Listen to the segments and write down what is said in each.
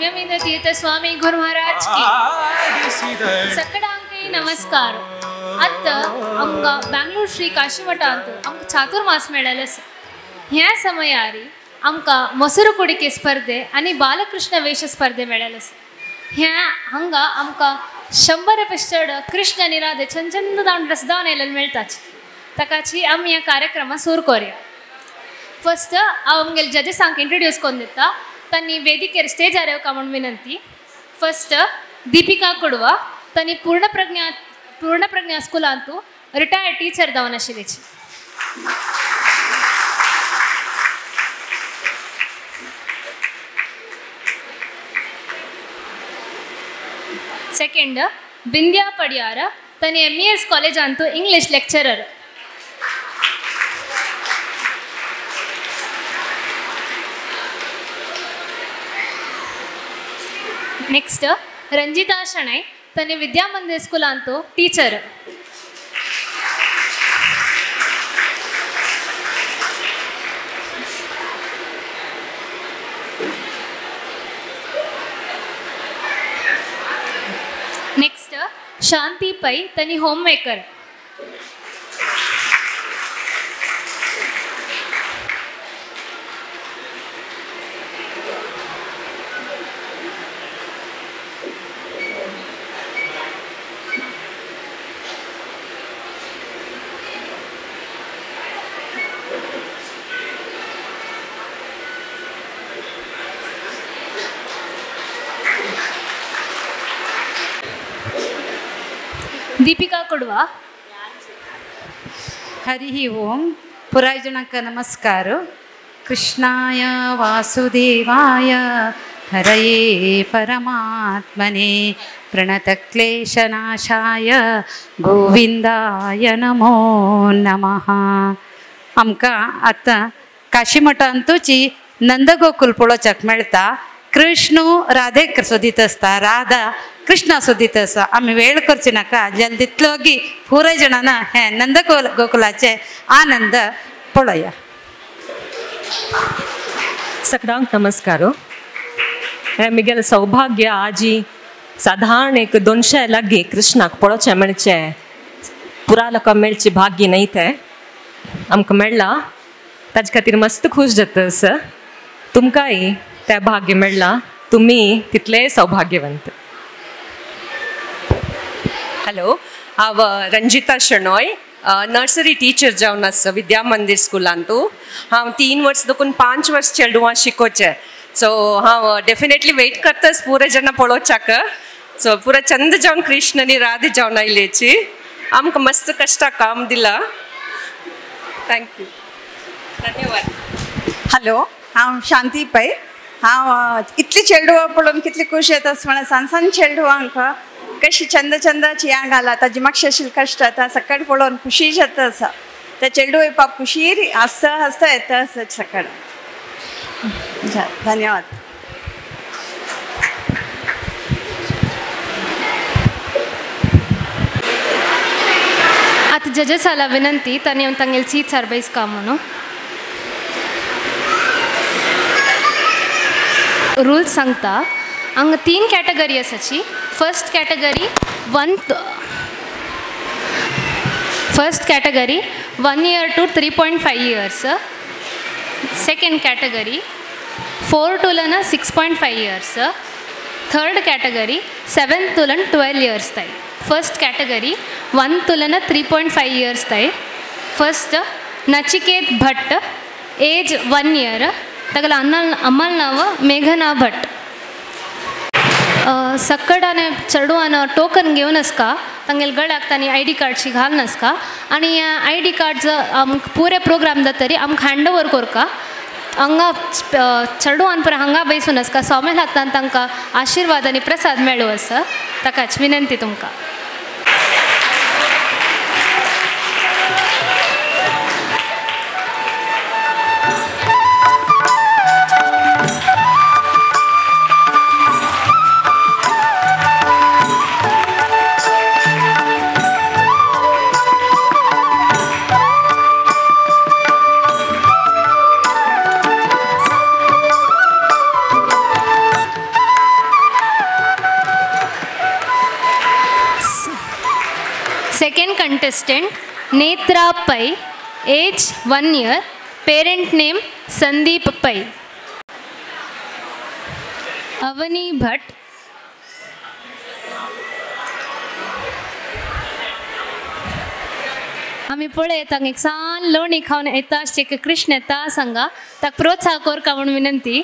ब्रह्मेंद्र तीर्थ स्वामी गुरु महाराज की सकडांकई नमस्कार। अत्त आमकां बेंगलोर श्री काशीमठ अंत आमकां चातुर्मास मेळ्ळेलें आसा। ह्या समयारी आमकां ಮೊಸರು ಕುಡಿಕೆ ಸ್ಪರ್ಧೆ आनी बालकृष्ण ವೇಷ ಸ್ಪರ್ಧೆ मेळ्ळेलें आसा। ह्या हांगा आमकां 100 पेक्षा चड कृष्ण आनी राधे चंद चंद जावन ड्रेस जावन आयिल्ले मेळटाच। ताकाची आमी ह्या कार्यक्रमा सुरू करूया। फर्स्ट हांव आमगेले जजेसांक इंट्रोड्यूस करून दिता। तांणी वेदिकेर स्टेजार येवका म्हूण विनंती। फर्स्ट दीपिका कुडवा, तांणी पूर्णप्रज्ञा स्कुलांतू रिटायर्ड टीचर जावन आशिल्लीची। सेकेंड बिंद्या पडियार, तांणी MES कॉलेजांतू English lecturer. Next Ranjita Shenoy, तांणी विद्या मंदिर स्कुलांतू टीचर। नेक्स्ट शांती पै, तांणी होम मेकर। दीपिका कुडवा। हरि ओम। पुरायजनक नमस्कार। कृष्णाय वासुदेवाय हरये परमात्मने प्रणतक्लेशनाशाय गोविंदाय नमो नमः। आमकां आतां काशीमठांतूची नंदगोकुल पळोवच्याक मेळटा। कृष्ण राधेक सोदीत आसता, राधा कृष्णा सोदीत आसा। आमी वेळ करची नाका, जल्दीतलो की पुराय जाणांना हे नंद गोकुलाचे आनंद पळोवया। सगळ्यांक नमस्कार। हे मिगेल सौभाग्य आजी साधारण एक 200 लागीं कृष्णाक पळोवचें म्हणचे पुरा लोकांक मेळचें भाग्य न्हय तें आमकां मेळ्ळां, ताजे खातीर मस्त खूश जाता आसा। तुमकांय तें भाग्य मेळ्ळां, तुमी तितले सौभाग्यवंत। हॅलो, हांव रंजिता शणोय, नर्सरी टीचर जावन आसा विद्या मंदिर स्कुलांतू। हांव 3 वर्स देखून 5 वर्स चेडवां शिकोवचें। सो हांव डेफिनेटली वेट करताच पुरे जाणां पळोवच्याक। सो पुरा चंद जावन कृष्ण आनी राधे जावन आयलेची आमकां मस्त कश्टा काम दिलां। Thank you, धन्यवाद। हॅलो, हांव शांती पै। हांव इतली चेडवां पळोवन कितली खूश येता म्हळ्यार सान सान चेडवांक कशी चंद चंदाची यां घाला, ताजी मातशें आशिल्लें कश्ट आतां सकाळ पळोवन खुशी जाता आसा। ते चेडू येवपाक खुशी हांसता हांसता येता आसा सकाळ। धन्यवाद। आतां जजेसाला विनंती तांणी तांगेले सीट्सार बैसका म्हणून। रूल्स सांगता। हांगा 3 कॅटेगरी आसाची। First category 1 year to 3.5 years. Second category 4 to 6.5 years. Third category 7 to 12 years ताई। फर्स्ट कॅटेगरी 1 to 3.5 years ताई। First Nachiket Bhat, age 1 year, तगला Ammal नाव मेघना भट्ट। सक्कडाने चेडवान टोकन घेवन आसका, तांगेले गळ्याक तांणी ID कार्डशी घालून आसका आनी ID card आमकां पुरे प्रोग्राम जातरी आमकां हँड ओवर करका। हांगा चेडवान पळय हांगा बैसून आसका, सोमेल हातान तांकां आशिर्वाद आनी प्रसाद मेळूं आसा, ताकाच विनंती तुमकां। Second contestant Netra Pai, age 1 year, parent name Sandeep Pai. Avani Bhat. आमी पळयत हांगा एक सान लोणी खावन येता एक कृष्ण येता सांगा ताका प्रोत्साह करका म्हूण विनंती.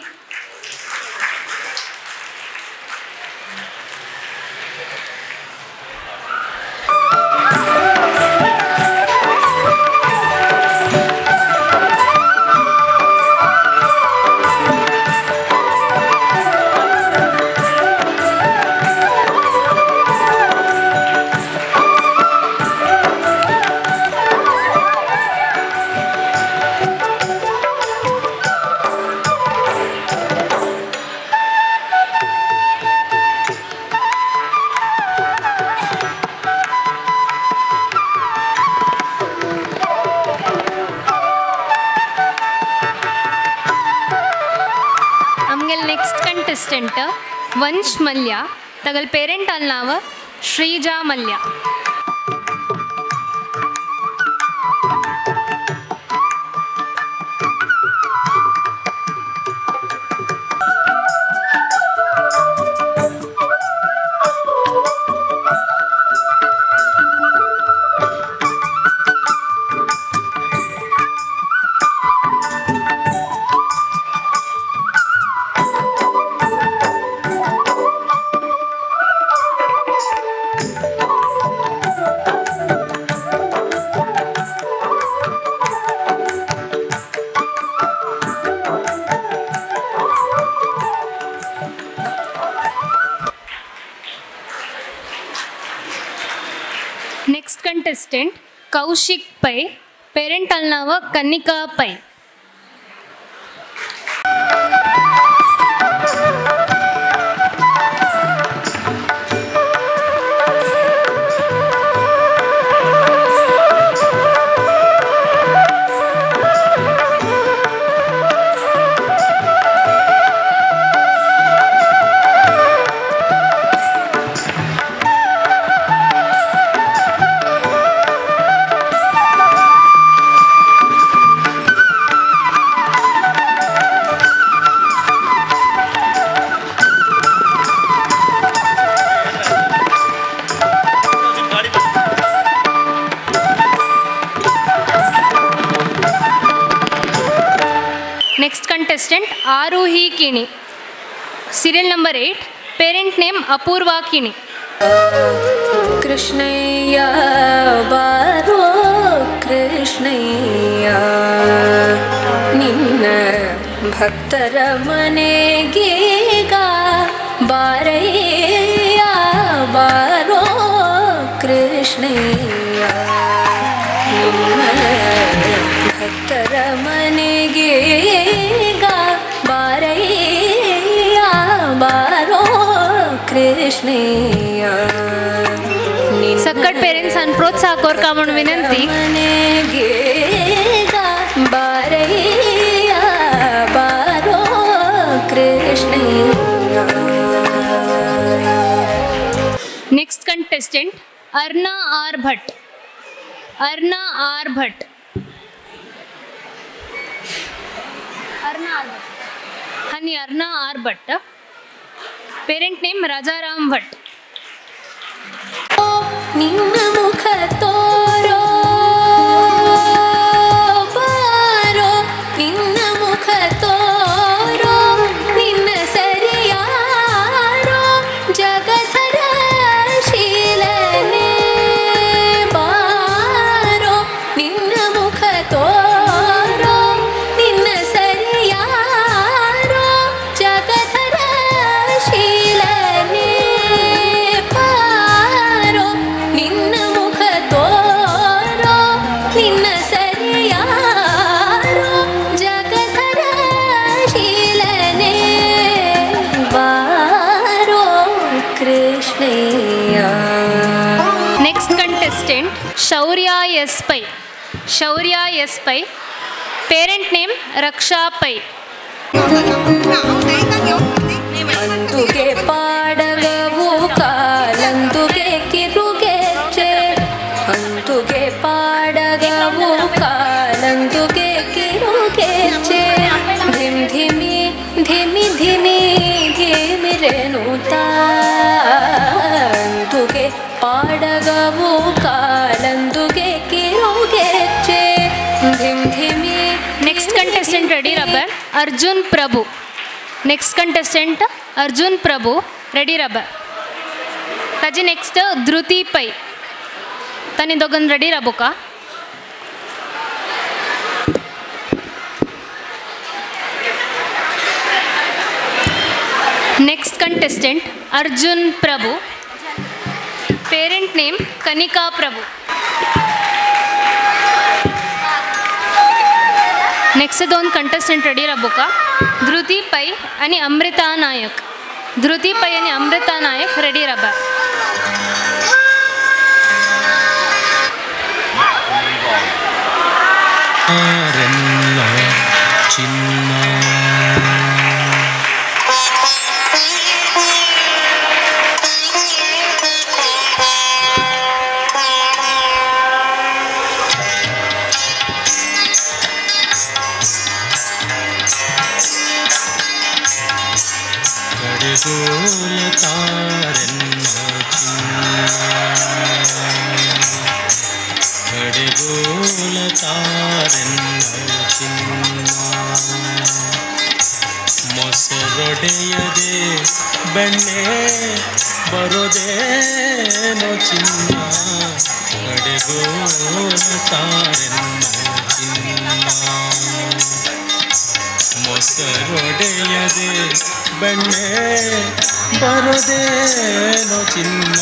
Vansh Mallya, तगल parent नाव Sreeja Mallya. Next contestant Kaushik Pai, parent नाव Kanika Pai. Next contestant Aruhi Kini, serial number 8, parent name Apurva Kini. Krishnaiah Baro Krishnaiah Ninna Bhaktara Manegega Baraiya Baro Krishnaiah Ninna Bhaktara Manegega Baraiya Baro Krishnaiah. Sakkat parents अन प्रोत्साह कोरका म्हूण विनंती. मनेगेगा Baraiya Baro Krishnaiah. Next contestant Arna R Bhat, Arna R Bhat, Arna R Bhat, Honey Arna R Bhat, parent name Rajaram Bhat. ನಿನ್ನ ಮುಖ ತೋರೋ ಬಾರೋ, ನಿನ್ನ ಮುಖ ತೋರೋ, ನಿನ್ನ ಸರಿಯಾರೋ ಜಗಧರ ಶೀಲನೆ ಬಾರೋ, ನಿನ್ನ ಮುಖ ತೋರೋ, ನಿನ್ನ ಸರಿಯಾರೋ ಜಗಧರ ಶೀಲನೆ ಬಾರೋ, ನಿನ್ನ ಮುಖ ತೋರೋ, ನಿನ್ನ ಸರಿಯಾರೋ ಜಗಧರ ಶೀಲನೆ ಬಾರೋ Krishnaiah. Next contestant Shaurya S Pai, Shaurya S Pai, parent name Raksha Pai. ಅಂದುಗೆ ಪಾಡಗವು ಕಾಲಂದುಗೆ ಕಿರುಗೆಚ್ಚೆ, ಬಲಗವು ಕಾಲಂದುಗೆ ಕಿರುಗೆಚ್ಚೆ ಧಿಮ್ ಧಿಮಿ. ನೆಕ್ಸ್ಟ್ ಕಂಟೆಸ್ಟೆಂಟ್ ರೆಡಿ ರಬ್ಬ Arjun Prabhu. Next contestant Arjun Prabhu ready ರಬ್ಬ. ತಾಜಿ next Dhriti pi ತಾನಿ ದೊಗನ್ ರೆಡಿ ರಬುಕ. Next contestant Arjun Prabhu, parent name Kanika Prabhu. Next दोन कंटेस्टंट रेडी राबोका धृती पै आणि अमृता नायक. धृती पै आणि अमृता नायक रेडी राबा. ಮೊಸರೊಡೆಯದೆ ಬೆಣ್ಣೆ ಬರೋದೇನೋ ಚಿನ್ನ ಕಡೆಗೋಲ ತಾರೆನ್ನ ಚಿನ್ನ. ಮೊಸರೊಡೆಯದೆ ಬೆಣ್ಣೆ ಬರೋದೇನೋ ಚಿನ್ನ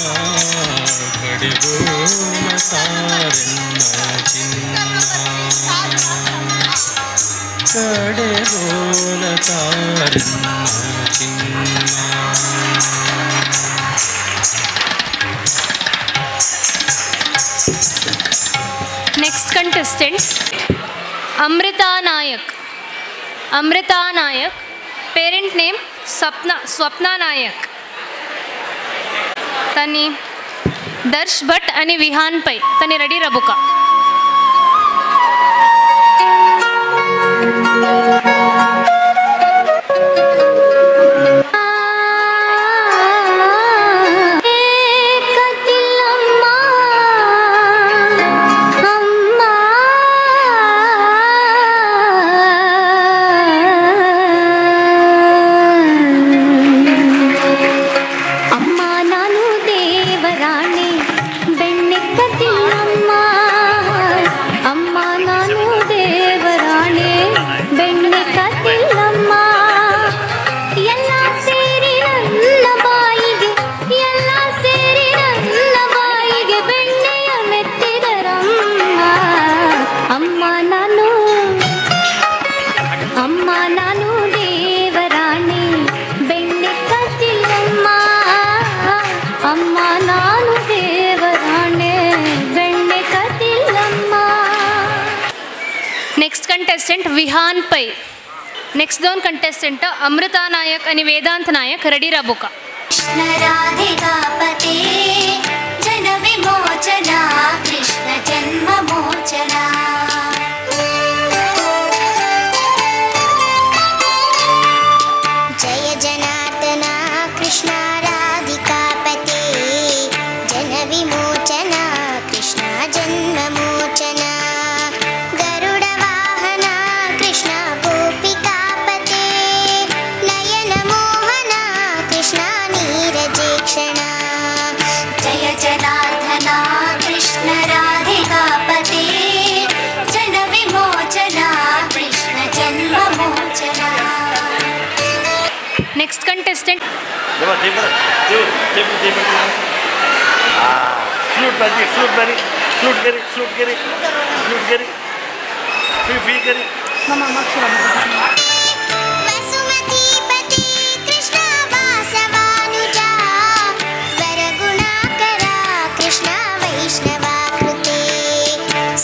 ಕಡೆಗೋಲ ತಾರೆನ್ನ ಚಿನ್ನ. ಕಡೆಗೋಲ ತಾರೆನ್ನ ಚಿನ್ನ. Next contestant Amrita Nayak. Amrita Nayak, parent name Swapna Nayak. तनी दर्श भट्ट आणि विहान पै तनी रेडी रबुका. Next contestant Vihaan Pai. Next दोन कंटेस्टंट अमृता नायक आणि वेदांत नायक रेडी राबोका. कृष्ण राधिकापते जन विमोचना कृष्ण जन्म मोचना. जय जनार्दना कृष्ण राधिकापते जन विमोचना कृष्ण जन्म मोचना. जय जनार्दना कृष्ण राधिकापते जन विमोचना कृष्ण जन्म मोचना. Next contestant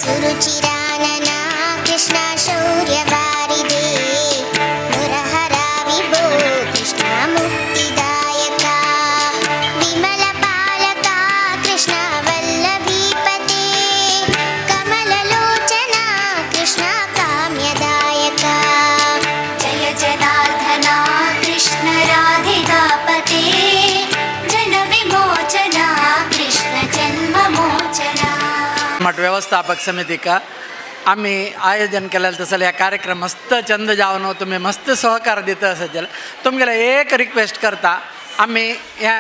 सुरुचिरानना कृष्ण शौर्यवारिदे मुरहरा विभो कृष्ण मुक्तिदायका विमलपालका कृष्ण वल्लभीपते कमललोचना कृष्ण काम्यदायका. मठ व्यवस्थापक समितीक आमी आयोजन केलें तसो ह्या कार्यक्रम मस्त चंद जावन तुमी मस्त सहकार दिता आसत जाल्यार तुमगेले एक रिक्वेस्ट करता आमी ह्या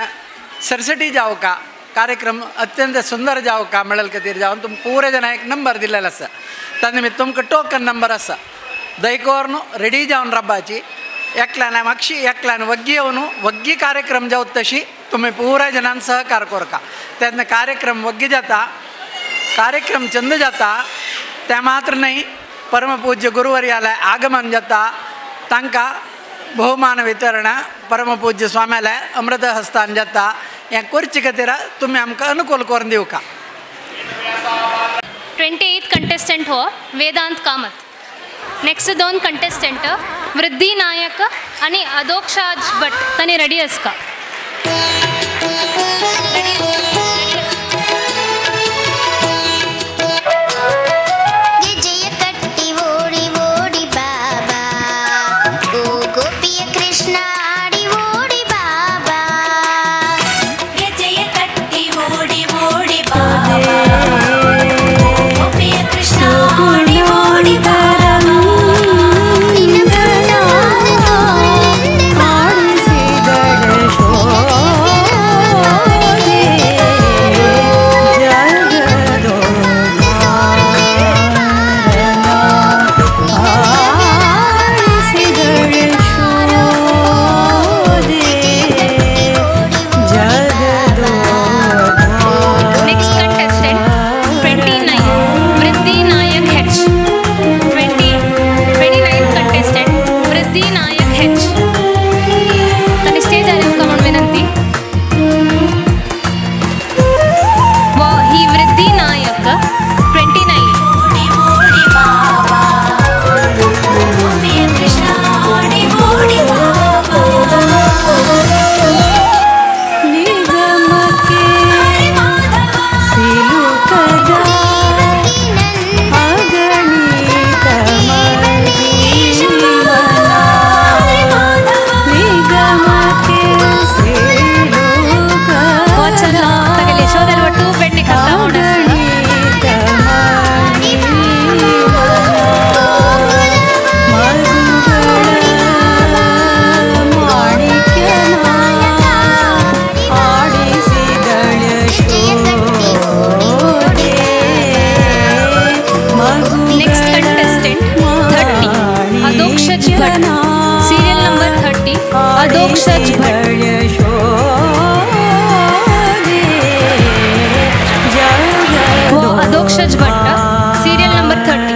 सरसटी जावका कार्यक्रम अत्यंत सुंदर जावका म्हणल खातीर जावन तुमकां पुरे जाणां एक नंबर दिलेलो आसा त्या निमित्त तुमकां टोकन नंबर आसा दयकोर रेडी जावन रावपाची एकल्यान मागशी एकल्यान वग्गी येवन वग्गी कार्यक्रम जावत तशी तुमी पुराय जाणान सहकार करका तेन्ना कार्यक्रम वग्गी जाता कार्यक्रम चंद जाता ते मात्र न्हय परमपूज्य गुरुवर्याले आगमन जाता तांकां बहुमान वितरण परमपूज्य स्वाम्याले अमृत हस्तान जाता हें करचे खातीर तुमी आमकां अनुकूल करून दिवका. 28 कंटेस्टंट हो वेदांत कामत. नेक्स्ट दोन कंटेस्टंट वृद्धी नायक आणि अदोक्षाज भट तांणी ready आसका. Serial number 30.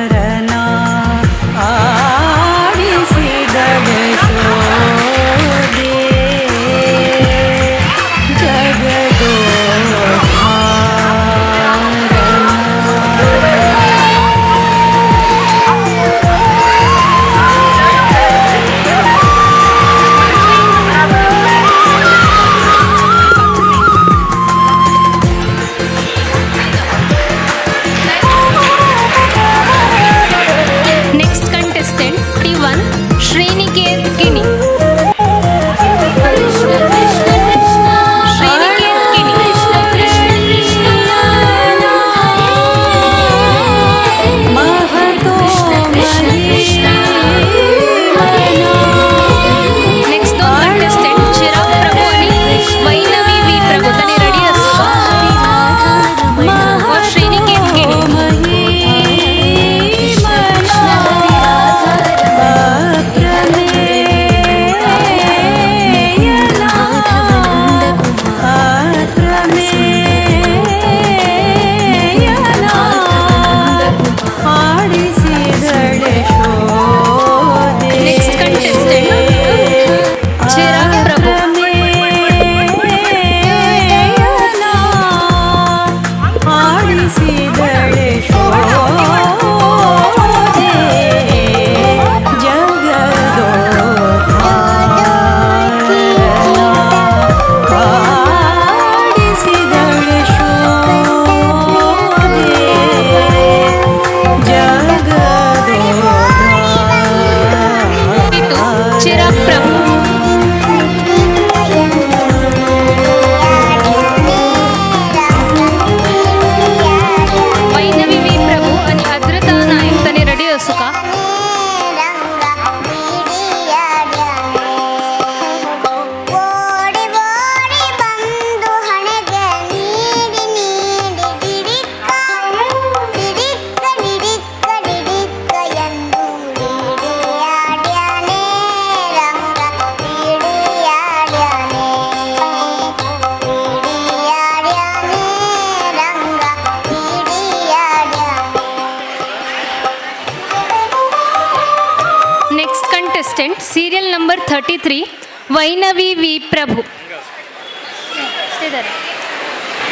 Contestant serial number 33 Vainavi V Prabhu.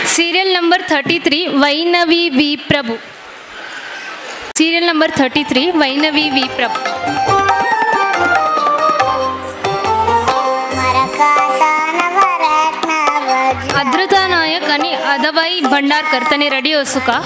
Serial number 33 Vainavi V Prabhu. Serial number 33 Vainavi V Prabhu. Adrita Nayak आणि अदवाई भंडारकर तने रेडी असू का?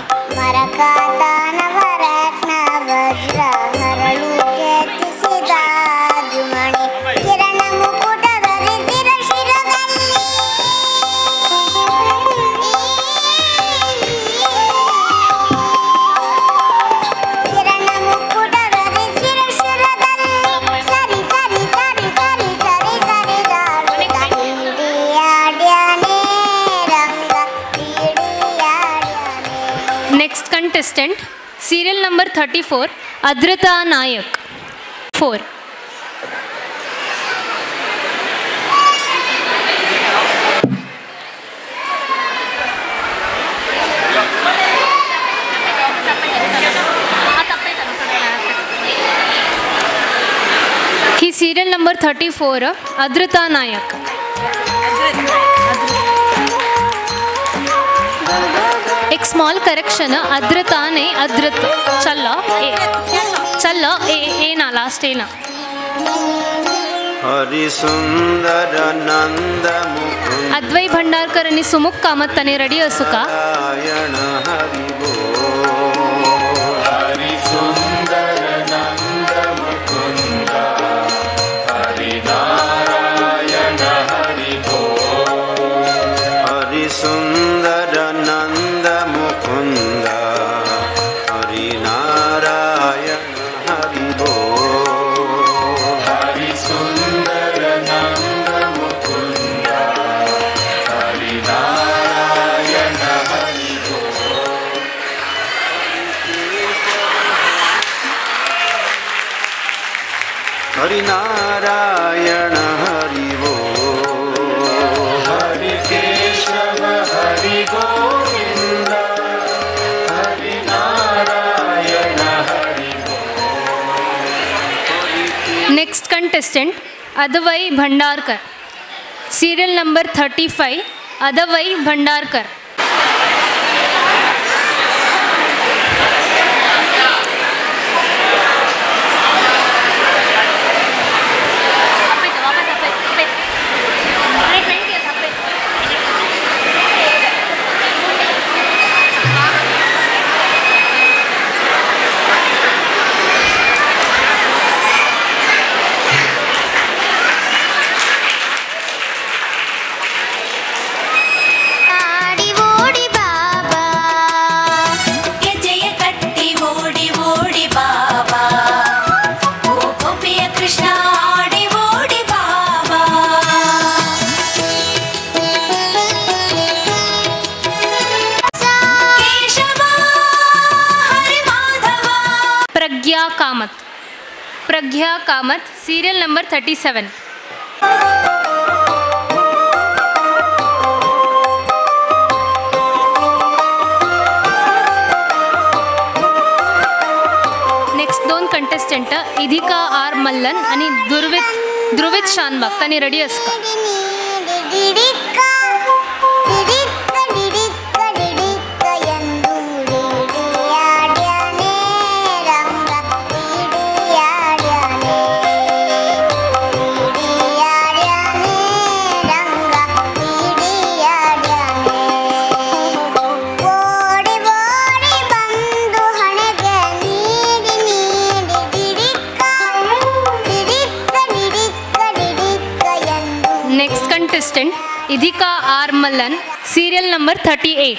Contestant serial number 34 Adrita Nayak. 4. He serial number 34 Adrita Nayak. एक small correction, अद्रता नहीं अद्रत, चल ए, चल ए, ए ना लास्ट ए ना। हरि सुंदर नंद मुकुंद अद्वै भंडारकर आणि सुमुख कामत तने रेडी असू का? हरि सुंदर नंद मुकुंद हरि नारायण हरि बोल। हरि सुंदर नंद मुकुंद हरि नारायण हरि बोल। हरि सुंदर नंद मुकुंद हरि नारायण हरि बोल। हरि नारायण हरि बोल। हरि केशव हरि गोविंद हरि नारायण हरि बोल। Next contestant Advai Bhandarkar. Serial number 35 Advai Bhandarkar. Kamath. Pragya Kamath, serial number 37. Next दोन कंटेस्टंट इधिका are मल्लन आणि ध्रुवित शानबाग त्यांनी ready असका? Next contestant Idhika R Mallan, serial number 38.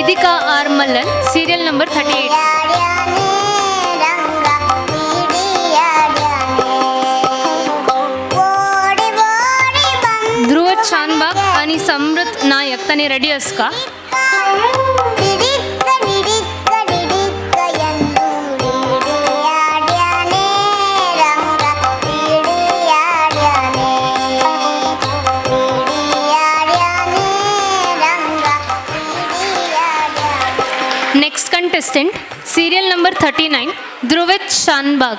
Idhika R Mallan, serial number 38. Dhruv Shanbhag आणि समृत नायक त्यांनी ready असका? Contestant serial number 39 Dhruvit Shanbhag.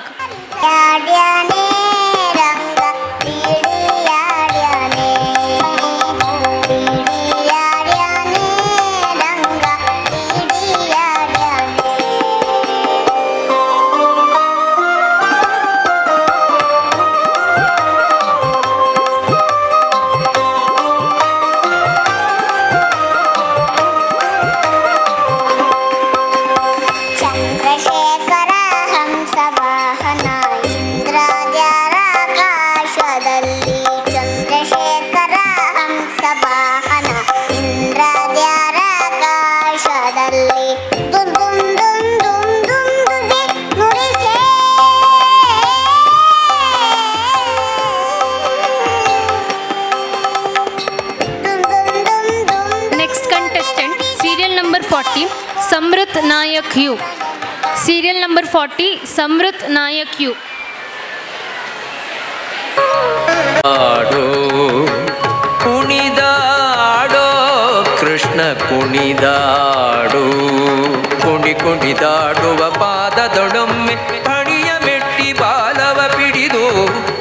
Samrut Nayak U. Serial number 40 Samrut Nayak U. ಆಡೋ ಕುಣಿದಾಡೋ ಕೃಷ್ಣ ಕುಣಿದಾಡೋ ಕುಣಿ ಕುಣಿದಾಡುವ ಪಾದದೊಡೊಮ್ಮೆ ಹಣಿಯ ಮೆಟ್ಟಿ ಬಾಲವ ಪಿಡಿದು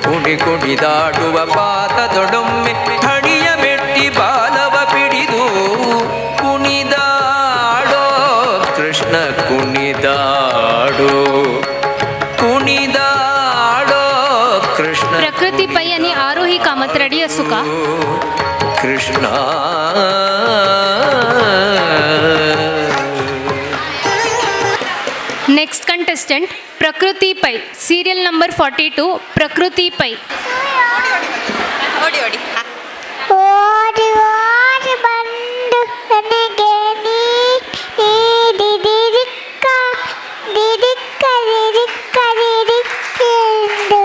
ಕುಣಿ ಕುಣಿದಾಡುವ ಪಾದದೊಡೊಮ್ಮೆ ಹಣಿಯ ಮೆಟ್ಟಿ ಬಾಲವ ಪಿಡಿದು ಕುಣಿದಾಡೋ ಕೃಷ್ಣ ಕುಣಿದಾಡೋ ಕುಣಿದಾಡೋ ಕೃಷ್ಣ. प्रकृति पै आणि आरोही कामत रेडी असू का? Krishna. Next contestant Prakruti Pai, serial number 42 Prakruti Pai. ಓಡಿ ಓಡಿ ಓಡಿ ಓಡಿ ಬಂದು ನನಗೆ ನೀಡಿದಿರಿಕ್ಕ ದಿರಿಕ್ಕ ದಿರಿಕ್ಕ ದಿರಿಕ್ಕೆಂದು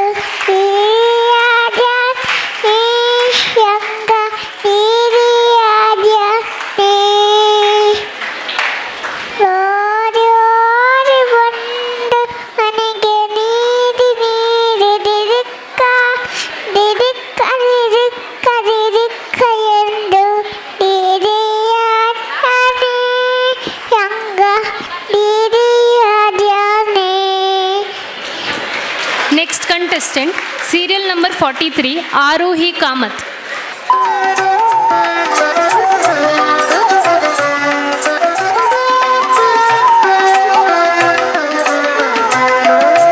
Next contestant serial number 43 Aarohi Kamath.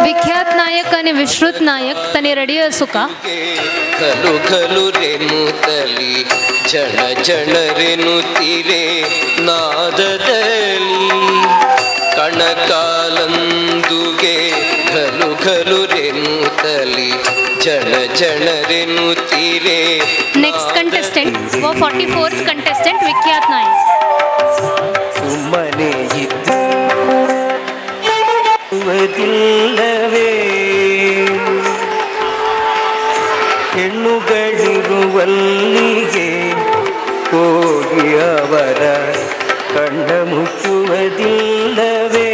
Vikhyat Nayak आणि विश्रुत नायक तने रेडी असू का? खलु खलु रेनुतली झण झण रेनुತ್ತಿರೆ ನಾದದಲ್ಲಿ ಕಣಕಾಲಂದುಗೆ ಖಲು ಖಲು ರೆನುತ್ತಲಿ झण झण रेनुತ್ತಿರೆ. Next contestant 44th contestant Vikhyat Nayak. ಸುಮ್ಮನೆ ಇದ್ದುವುದಿಲ್ಲವೇ ಹೆಣ್ಣುಗಳಿರುವಲ್ಲಿಗೆ ಹೋಗಿ ಅವರ ಕಣ್ಣ ಮುಚ್ಚುವುದಿಲ್ಲವೇ.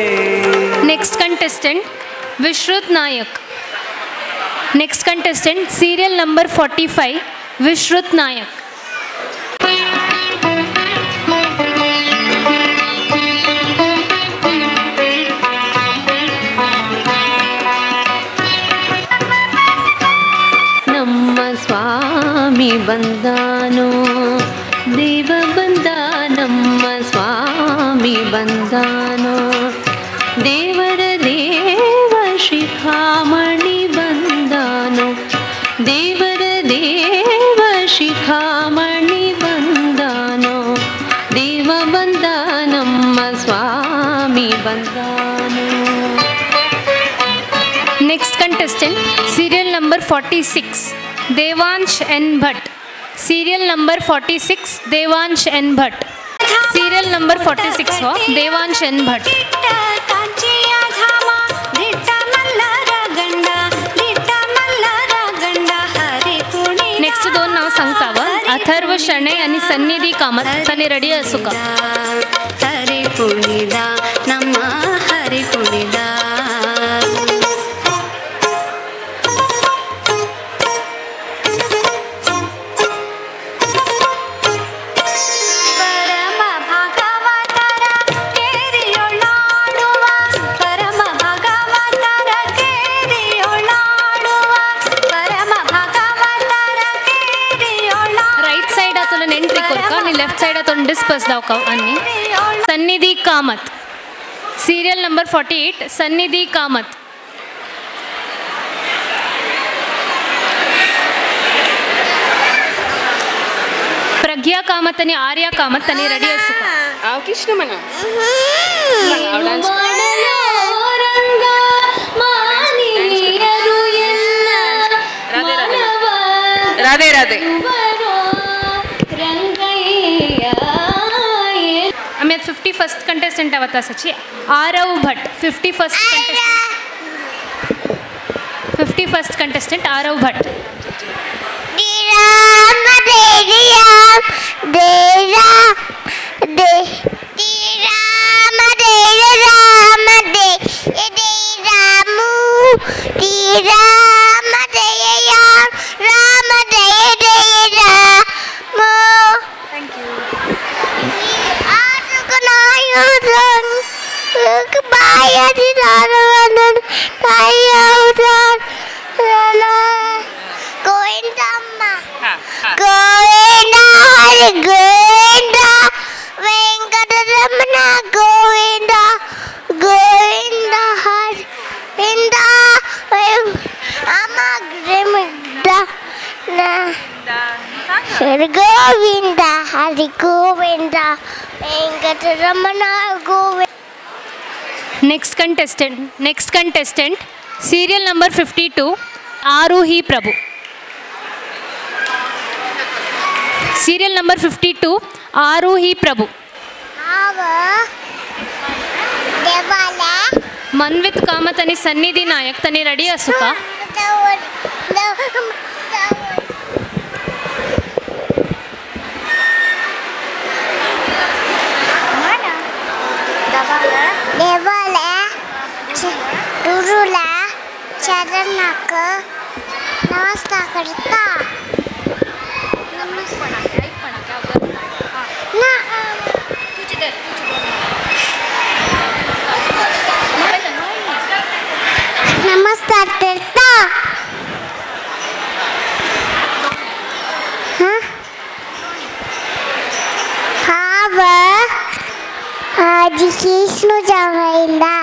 Next contestant Vishrut Nayak. Next contestant serial number 45 Vishrut Nayak. ನಮ್ಮ ಸ್ವಾಮಿ ಬಂದಾನೋ ದೇವ ಬಂದ, ನಮ್ಮ ಸ್ವಾಮಿ ಬಂದಾನೋ ದೇವರ ದೇವ ಶಿಖಾಮಣಿ ಬಂದಾನೋ ದೇವರ ದೇವ ಶಿಖಾಮಣಿ ಬಂದಾನೋ ದೇವ ಬಂದ ನಮ್ಮ ಸ್ವಾಮಿ ಬಂದಾನೋ. Next contestant serial number 46 Devansh N Bhat. Serial number 46 Devansh N Bhat. Serial number 46 हो Devansh N Bhat. Next दोन नाव सांगताव अथर्व शणै आणि सन्निधी कामत तने रेडी असू का? हरि कुणिदा ನಮ್ಮ ಹರಿ ಕುಣಿದ. ಪರಮ ಭಾಗವತರ ಕೇರಿಯೊಳಾಡುವ ಡಿಸ್ಪರ್ಸ್ दावका अन्नी Sannidhi Kamath serial number 48 Sannidhi Kamath Pragya Kamath आणि आर्या कामत आणि रेडी असू कृष्ण म्हणा राधे राधे आम्ही 51st contestant आवत असाची Aarav Bhat 51st contestant 51st contestant Aarav Bhat Govinda Venkataramana Govinda Govinda Hari Govinda Govinda Hari Govinda Venkataramana Govinda. Next contestant serial number 52 Aaruhi Prabhu. Serial number 52 Aaruhi Prabhu. Manvit Kamath आणि सन्निधी नायक तनी ready असू का? चरणाक नमस्कार करता. नमस्कार करता. आज Krishna जावैला.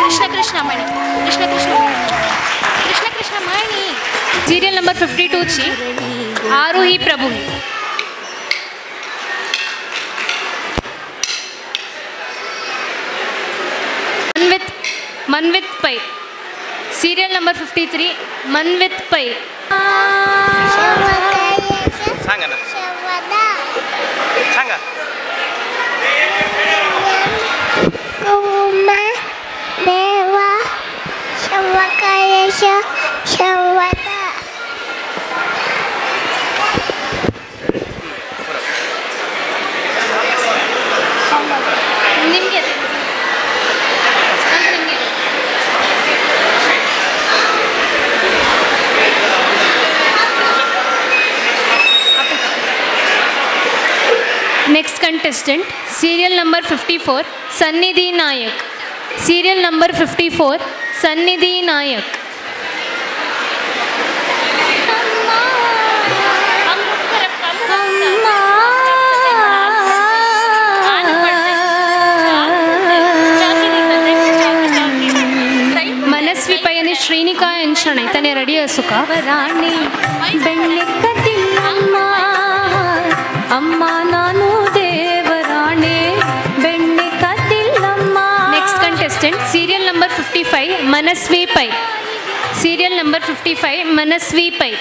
Krishna Krishna Mani Krishna Krishna Krishna Krishna Mani. Serial number 52 ची आरोही Prabhu. Manvit Pai serial number 53 Manvit Pai. सांगा ना सांगा. देवा शवदा. निमगे Next contestant, serial number 54, Sannidhi Nayak. Serial number 54, Sannidhi Nayak. Manasvi Pai आणि श्रीनिका यांच्या त्याने रेडी असू का? Next contestant, serial number 55, Manasvi Pai. Serial number 55, Manasvi Pai.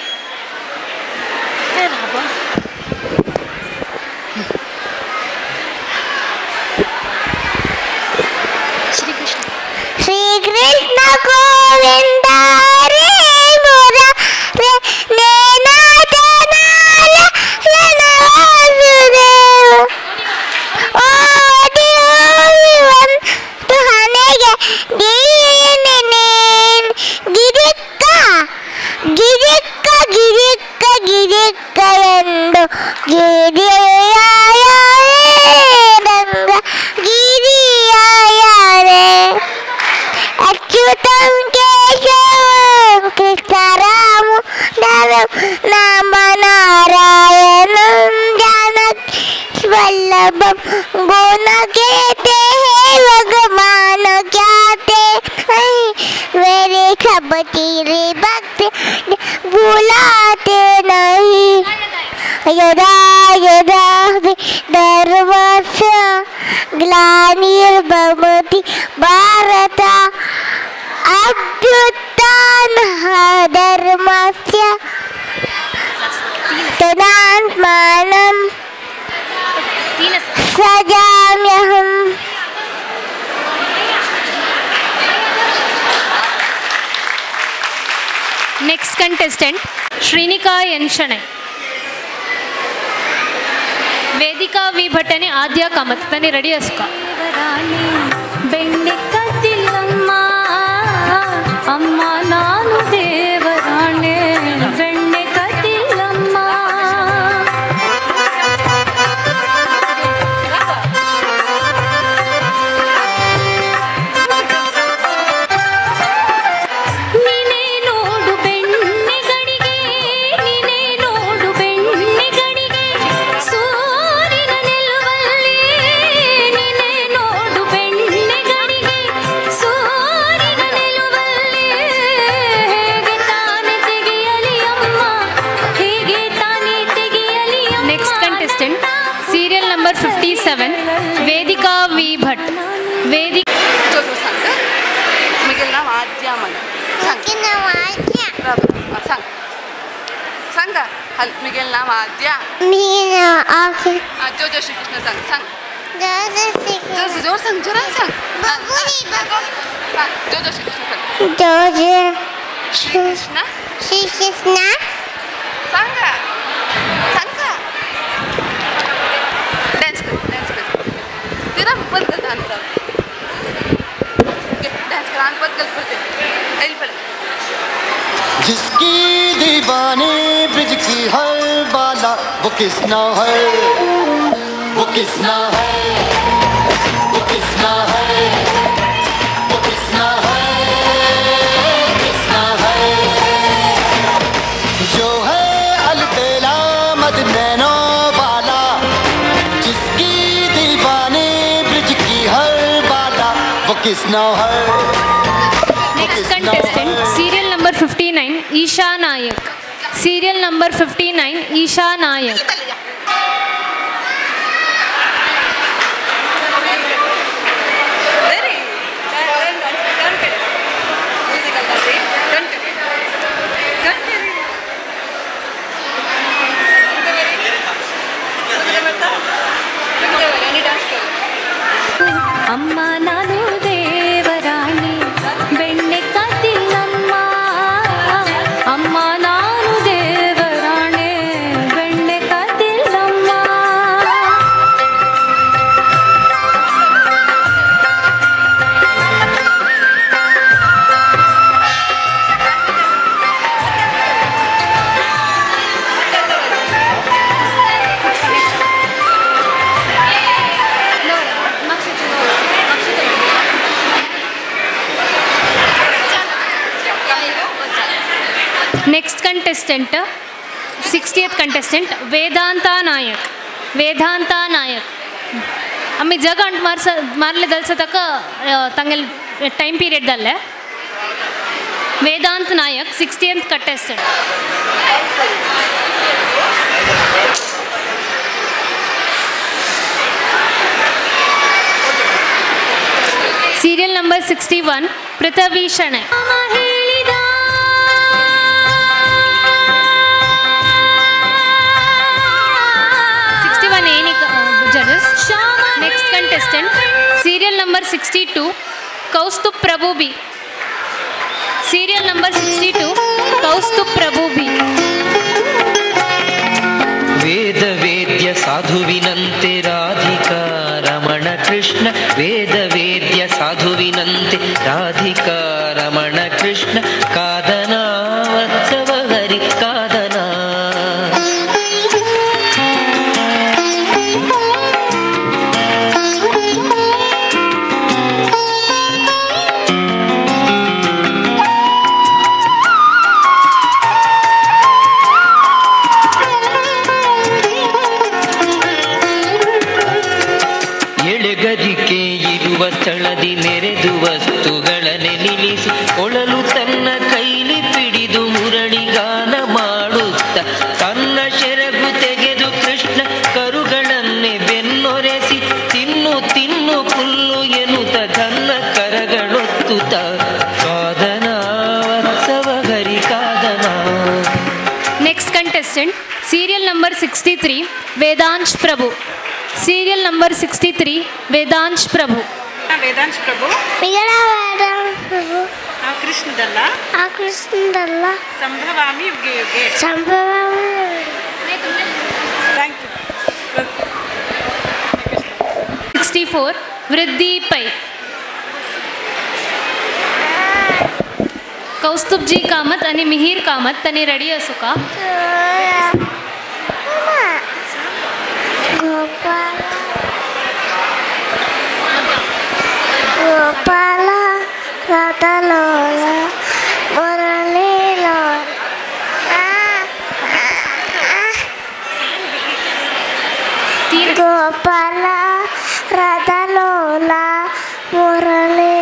Shri Krishna Govinda Hare Murare ಗಿರಿಕ್ಕ ಗಿರಿಕ್ಕ ಗಿರಿಕ್ಕ ಎಂದು ಗಿರಿಯ ರಂಗ नाम नारायणं जानकी वल्लभम गुण कहते हैं भगवान कहते नहीं मेरे सब तेरे भक्त बुलाते नहीं। यदा यदा धर्मस्य ग्लानिर्भवति भारत अभ्युत्थानः धर्मस्य तदात्मानं सजाम्यहम्। Next contestant Shrinika N Shenoy, Vedika V Bhat आणि आद्या कामत त्यांनी रेडी असका। ಅಮ್ಮ ನಾನು ದೇವರಾಣೆ ಬೆಣ್ಣೆ ಕತಿಲ್ಲಮ್ಮ. ನೀನೇ ನೋಡು ಬೆಣ್ಣೆಗಡಿಗೆ, ನೀನೇ ನೋಡು ಬೆಣ್ಣೆಗಡಿಗೆ, ಸೂರ್ಯನ ನಿಲುವಲ್ಲಿ. ನೀನೇ ನೋಡು ಬೆಣ್ಣೆಗಡಿಗೆ, ಸೂರ್ಯನ ನಿಲುವಲ್ಲಿ. ಹೇಗೆ ತಾನೇ ತೆಗೆಯಲಿ ಅಮ್ಮ, ಹೇಗೆ ತಾನೇ ತೆಗೆಯಲಿ ಅಮ್ಮ. Next contestant serial number 57 Vedika V Bhat. Vedika सांग म्हगेलें नांव आद्या म्हण. सांग सांग सांगा म्हगेलें नांव आद्या. जो जो श्री कृष्ण सांग सांग जोर जोर सांग जोरान सांग सांग जो जो श्री कृष्ण सांग. जो जो श्री कृष्ण श्री कृष्ण सांगा सांगा. डान्स कर डान्स कर तेरा बंद कर डांस डांस कर आन बंद कर पड़ते पड़े. जिसकी दीवाने ब्रिज की हर बाला वो किसना है, वो किसना है, वो किसना है, वो किसना है, किसना है. जो है अलबेला मद नैनो वाला, जिसकी दीवाने ब्रिज की हर बाला वो किसना है. Next contestant serial number 59 Isha Nayak. Serial number 59 Isha Nayak. ಅಮ್ಮ ನಾನು ದೇವರಾಣಿ ಬೆಣ್ಣೆ ಕತಿಲ್ಲಮ್ಮ. ಅಮ್ಮ ನಾನು ದೇವರಾಣೆ ಬೆಣ್ಣೆ ಕತಿಲ್ಲಮ್ಮ. Next contestant 60th contestant Vedanta Nayak. Vedanta Nayak आम्ही जग अंट मारस मारले दलस तक तांगेल टाइम पीरियड दल्ले. Vedant Nayak 60th contestant. Serial number 61 Prithvi Shenoy. Judges. Next contestant serial number 62 Kaustubh Prabhu B. Serial number 62 Kaustubh Prabhu B. ವೇದ ವೇದ್ಯ ಸಾಧುವಿನಂತೆ ರಾಧಿಕಾ ರಮಣ ಕೃಷ್ಣ, ವೇದ ವೇದ್ಯ ಸಾಧುವಿನಂತೆ ರಾಧಿಕಾ ರಮಣ ಕೃಷ್ಣ, ಕಾದನಾ ವತ್ಸವ ಹರಿ ಕಾದನಾ. ತನ್ನ ಶೆರಗು ತೆಗೆದು ಕೃಷ್ಣ ಕರುಗಳನ್ನೇ ಬೆನ್ನೊರೆಸಿ ತಿನ್ನು ತಿನ್ನು ಪುಲ್ಲು ಎನ್ನುತ್ತ ತನ್ನ ಕರಗಳೊತ್ತುತ್ತ ಕಾದನ ವತ್ಸವ ಹರಿ ಕಾದನ. Next contestant serial number 63 Vedansh Prabhu. Serial number 63 Vedansh Prabhu. Vedansh Prabhu. Vedansh Prabhu. ಕೃಷ್ಣದಲ್ಲ. ಕೃಷ್ಣದಲ್ಲ. ಸಂಭವಾಮಿ ಯುಗೆ ಯುಗೆ. ಸಂಭವಾಮಿ. Thank you. 64 Vriddhi Pai. Kaustubh G Kamath आणि मिहीर कामत त्यांनी रेडी असू का? गोपाल गोपाल राधा लोला मुरली लोला गोपाल राधा लोला मुरली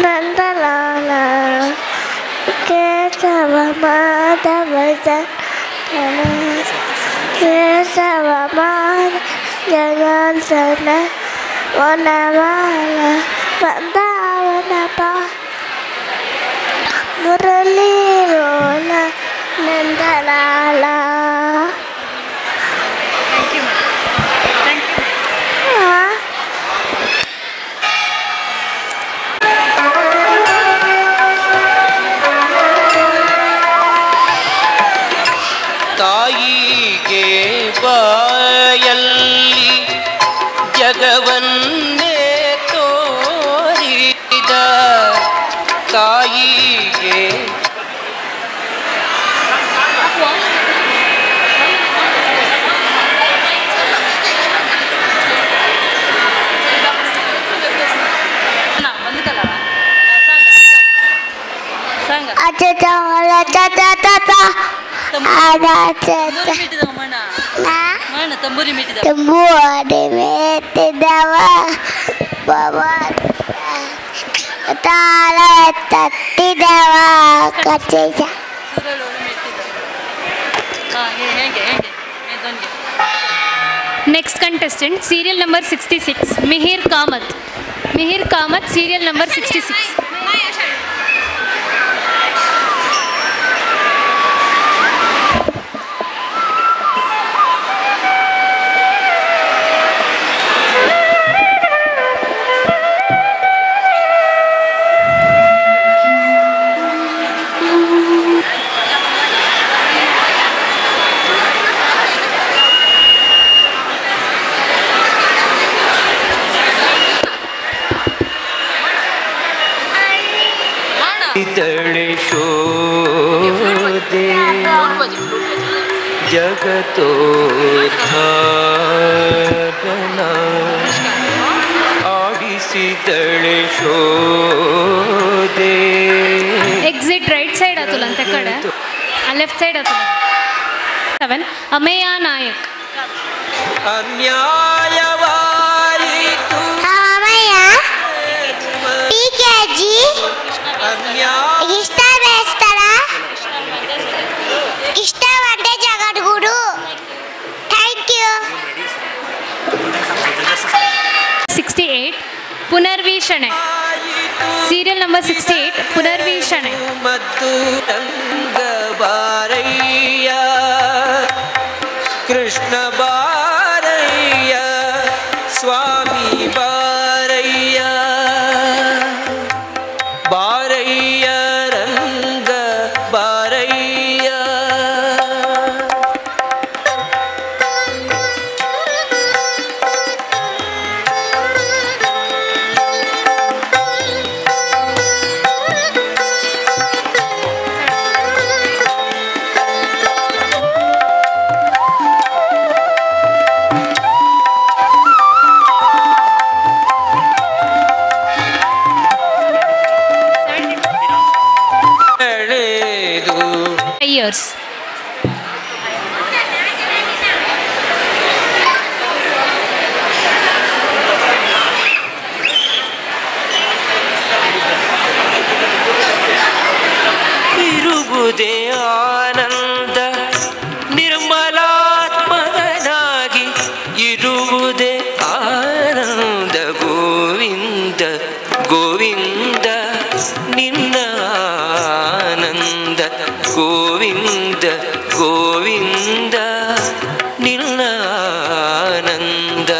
नंदलाला केशव माधव केशव माधव जनार्दन वनमाला वृंदावन पा मुरली लोला Nandlala. Thank you. Thank you. ತಾಯಿಗೆ ಬಾಯಲ್ಲಿ ಜಗವನ್ನೇ ತೋರಿದ ತಾಯಿಗೆ ತಂಬೂರಿ ಮೇತಿದವ ತಾಳ ತಟ್ಟಿದವ ಕಚೇಜ. Next contestant serial number 66 Mihir Kamath. Mihir Kamath serial number 66. ಶೋದೆ ಜಗತೋದ್ಧಾರನ ಆಡಿಸಿದಳೆ ಶೋದೆ. ಎಕ್ಸಿಟ್ ರೈಟ್ ಸೈಡ್ ಆತುಲ ಅಂತ ಕಡೆ ಲೆಫ್ಟ್ ಸೈಡ್ ಆತುಲ. 7 ಅಮೇಯ ನಾಯಕ್. ಅನ್ಯಾಯವಾಯಿತು ಪಿಕೆಜಿ ಇಷ್ಟ ಬೇಸ್ತಾರ ಇಷ್ಟ వంటే Jagadguru. Thank you. 68 Punarvi Shenoy. Serial number 68 Punarvi Shenoy. ಮತ್ತು ರಂಗಬಾರಯ್ಯ ಕೃಷ್ಣ ಬಾರಯ್ಯ ಸ್ವಾಮಿ ಬಾರಯ್ಯ ಬಾರಯ್ಯ ರಂಗ ಬಾರಯ್ಯ. Years. ಇರುವುದೇ ಗೋವಿಂದ ಗೋವಿಂದ ನಿನ್ನ ಆನಂದ.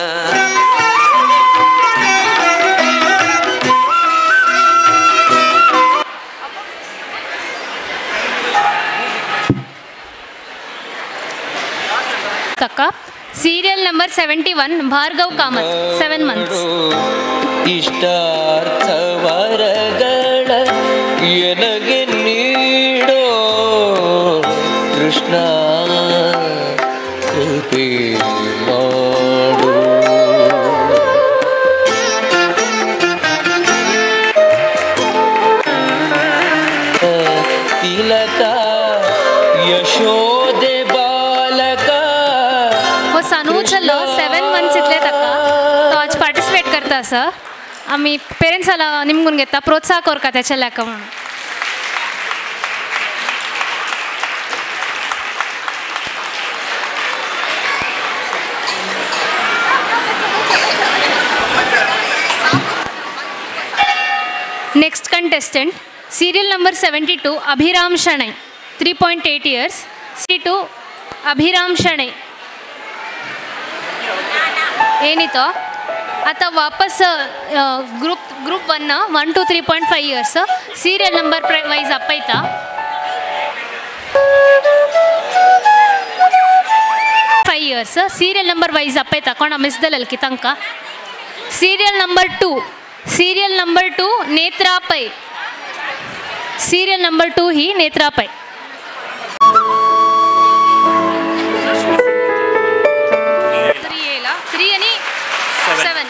ತಕ್ಕ serial number 71 Bhargav Kamath 7 months. ಇಷ್ಟಾರ್ಥ ವರಗಳ ಎನಗೆ ನೀಡೋ ಕೃಷ್ಣ ಕೃಪೆ ಮಾಡು. ತಿಲಕ ಯಶೋದೆ ಬಾಲಕ हो सानू चल्लो 7 मंथ्स इतले ताका तो आज पार्टिसिपेट करता आसा. आमी पेरेंट्साला निमगून घेता प्रोत्साह करता त्या चल्याक म्हणून. Next contestant serial number 72 Abhiram Shenoy 3.8 years. 62 Abhiram Shenoy ಏನಿತ್ತು आता वापस group group 1 1 to 3.5 years serial number wise आपयता. 5 years serial number wise आपयता कोण मिस दलल की तंका. Serial number 2 serial number 2 Netra Pai. Serial number 2 ही नेत्रा पै. 3 आणि 7.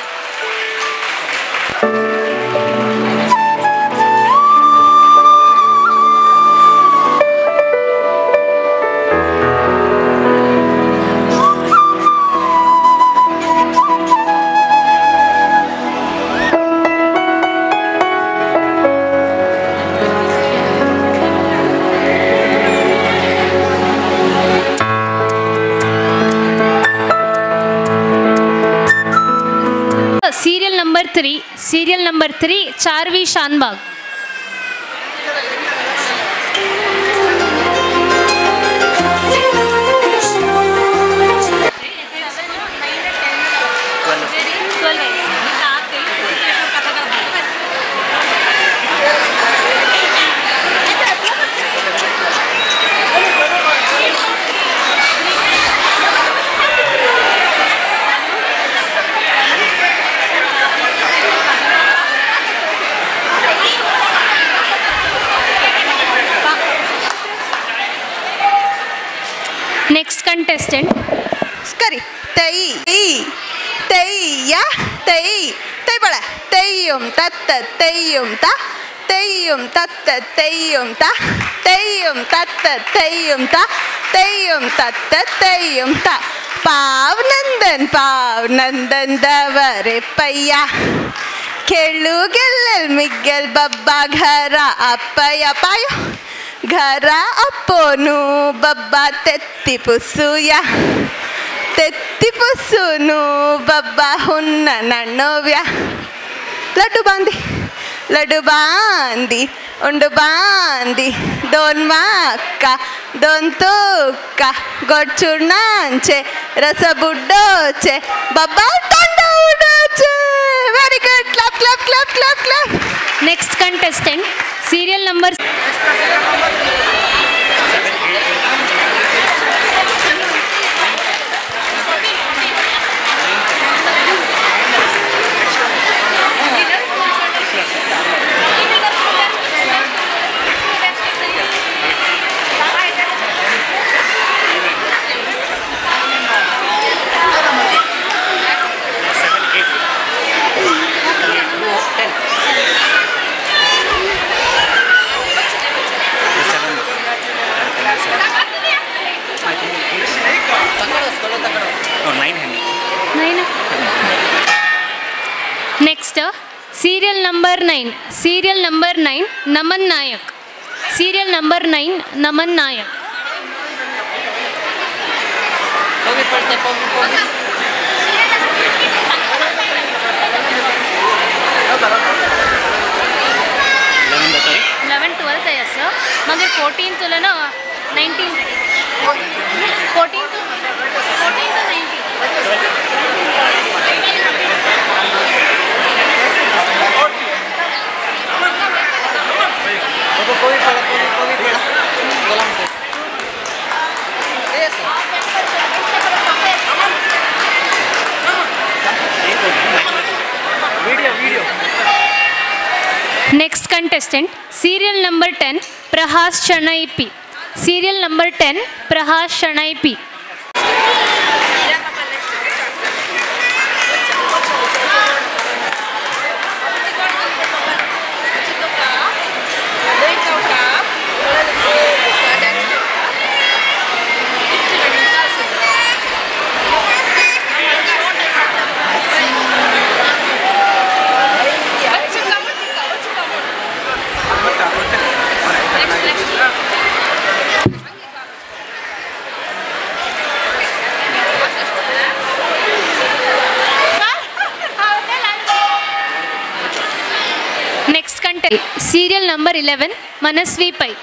Serial number 3 serial number 3 Charvi Shanbhag. Next contestant. Kari तई तई या तई तई बड़ा तैयुम तत्त तैयुम ता तैयुम तत्त तैयुम ता तैयुम तत्त तैयुम ता तैयुम तत्त तैयुम ता. पाव नंदन पाव नंदन दवरे पय्या खेळू गेल्लल मिग्गल बब्बा घरा अप्पया पायो घरा अप्पोनु बब्बा तेत्ति पुसुया तेत्ति पुसुनु बब्बा हुन्न नण्णोव्या. लड्डू बांदी उंडू बांदी दोन माक्का दोन तुक्का गोडचुर्णांचे रसबुड्डोचे बब्बा तोंड उडोचे. Very good. Clap clap clap clap clap. Next contestant serial number 9. Next serial number 9 serial number 9 Naman Nayak. Serial number 9 Naman Nayak. 11 12 आसा, मागीर 14 तुला ना 19 14 to 19. Next contestant, serial number 10, Prahas Shanai P. Serial number 10, Prahas Shanai P. Next contestant, serial number 11, Manasvi Pai.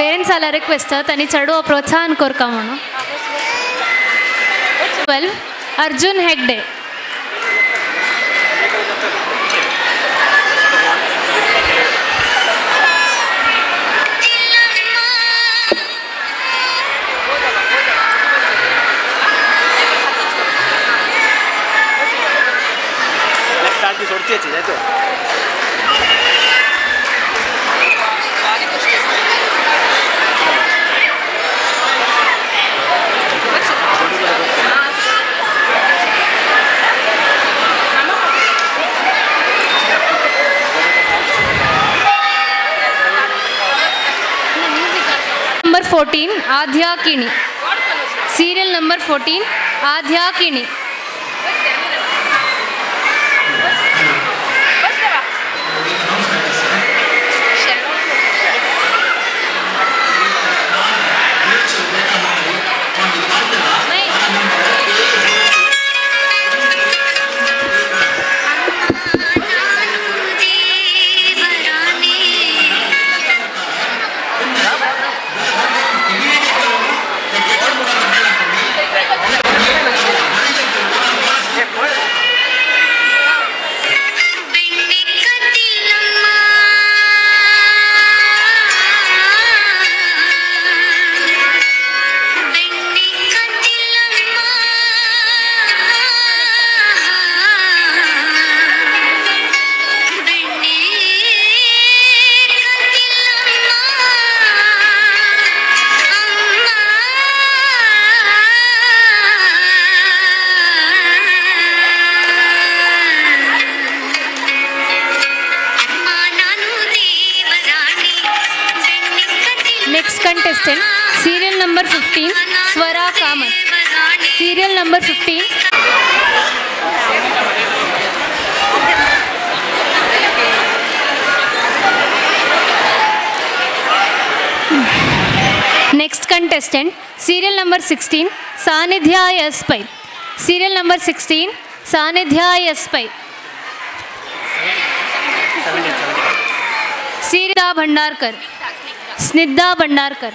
Parents आला request तनी चढो प्रोत्साहन कोरका म्हणून. 12 Arjun Hegde. Number 14 Aadhya Kini. Serial number 14 Aadhya Kini. Next contestant, serial number 15, Swara Kamath. Serial number 15. Next contestant, serial number 16, Sanidhya S. Pai. Serial number 16, Sanidhya S. Pai. Sirida Bhandarkar. Snigdha Bhandarkar.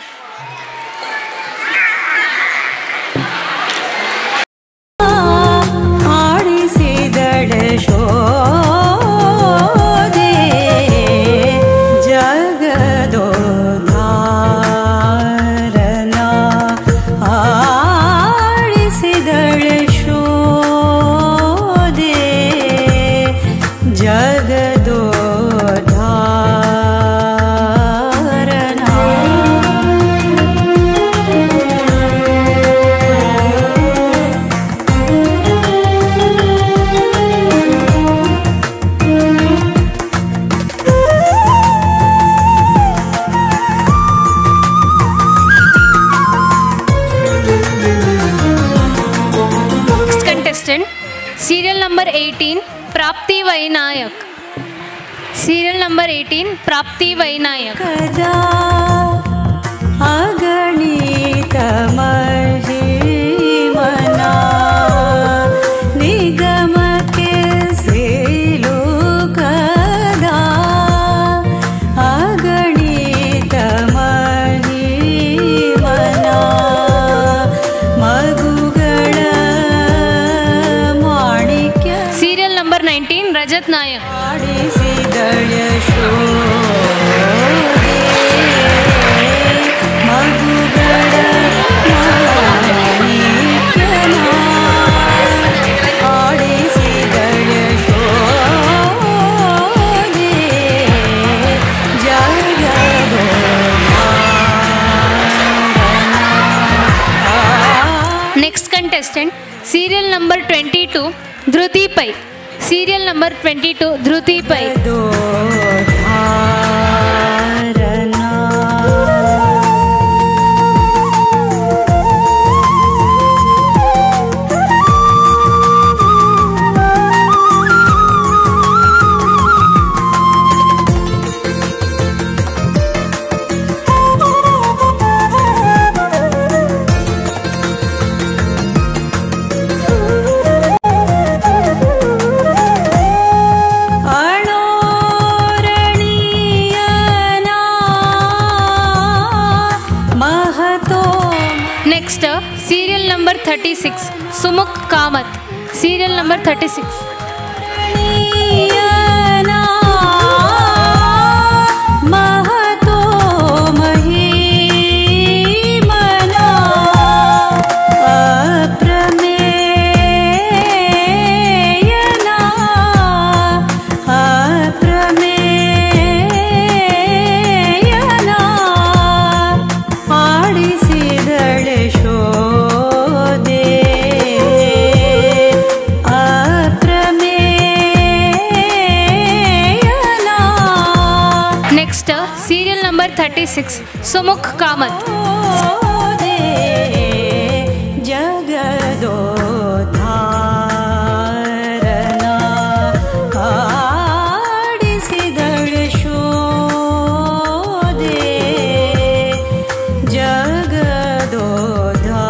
ಆಡಿಸಿದಳೆ ಶೋದೆ ಜಗದೋದ್ಧಾರನ, ಆಡಿಸಿದಳೆ ಶೋದೆ ಜಗದೋದ್ಧಾರನ. 18 Prapti Vainayak. Serial number 18 Prapti Vainayak. अगणित महिमना Nigam K लोकदा अगणित महिमना मगुगण माणिक्य. Serial number 19 Rajat Nayak. Next contestant serial number 22 Dhruti Pai. Serial number 22 Dhruti Pai. Next serial number 36 Sumukh Kamath. Serial number 36. Mahato महिमना अप्रमेयना अप्रमेयना आडिसिदळे शोधे अप्रमेयना. Next serial number 36 Sumukh Kamath. जगदोद्धारना आडिसिदळे शोधे जगदोद्धारना.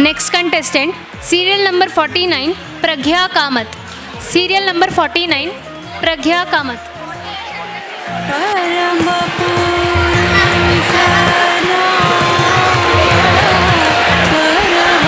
Next contestant serial number 49 Pragya Kamath. Serial number 49 Pragya Kamath. परम पुरुषना परम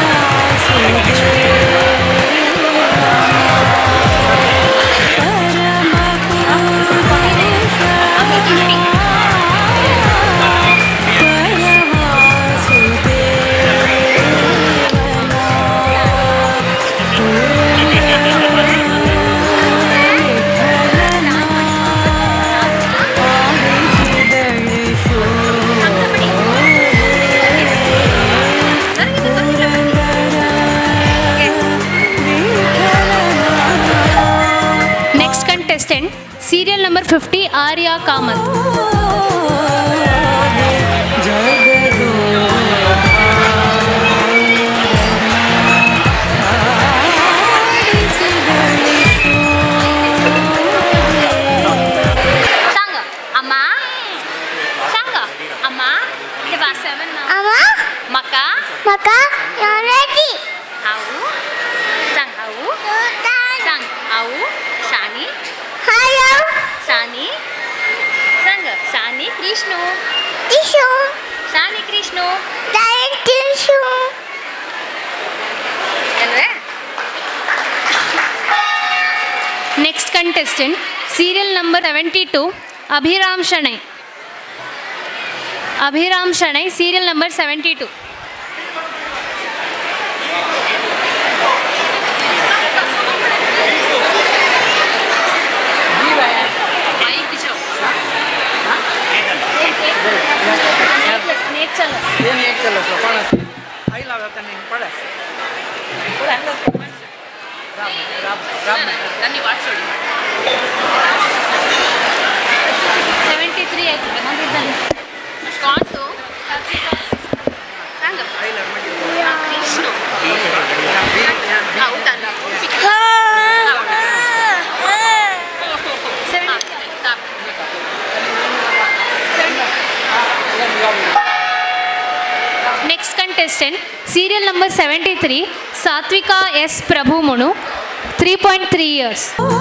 Next contestant serial number 50 Arya Kamath. सांगा अम्मा, सांगा अम्मा, अम्मा मका मका ready. आऊ सांग आऊ सांग आऊ सानी हॅलो सानी सांग सानी कृष्णू टिशू सानी कृष्णू tissue. Next contestant serial number 72 Abhiram Shenoy. Abhiram Shenoy serial number 72. आयला जाता न्ही पडस. 73 Next contestant, serial number 73, Satvika S. Prabhu Munu, 3.3 years.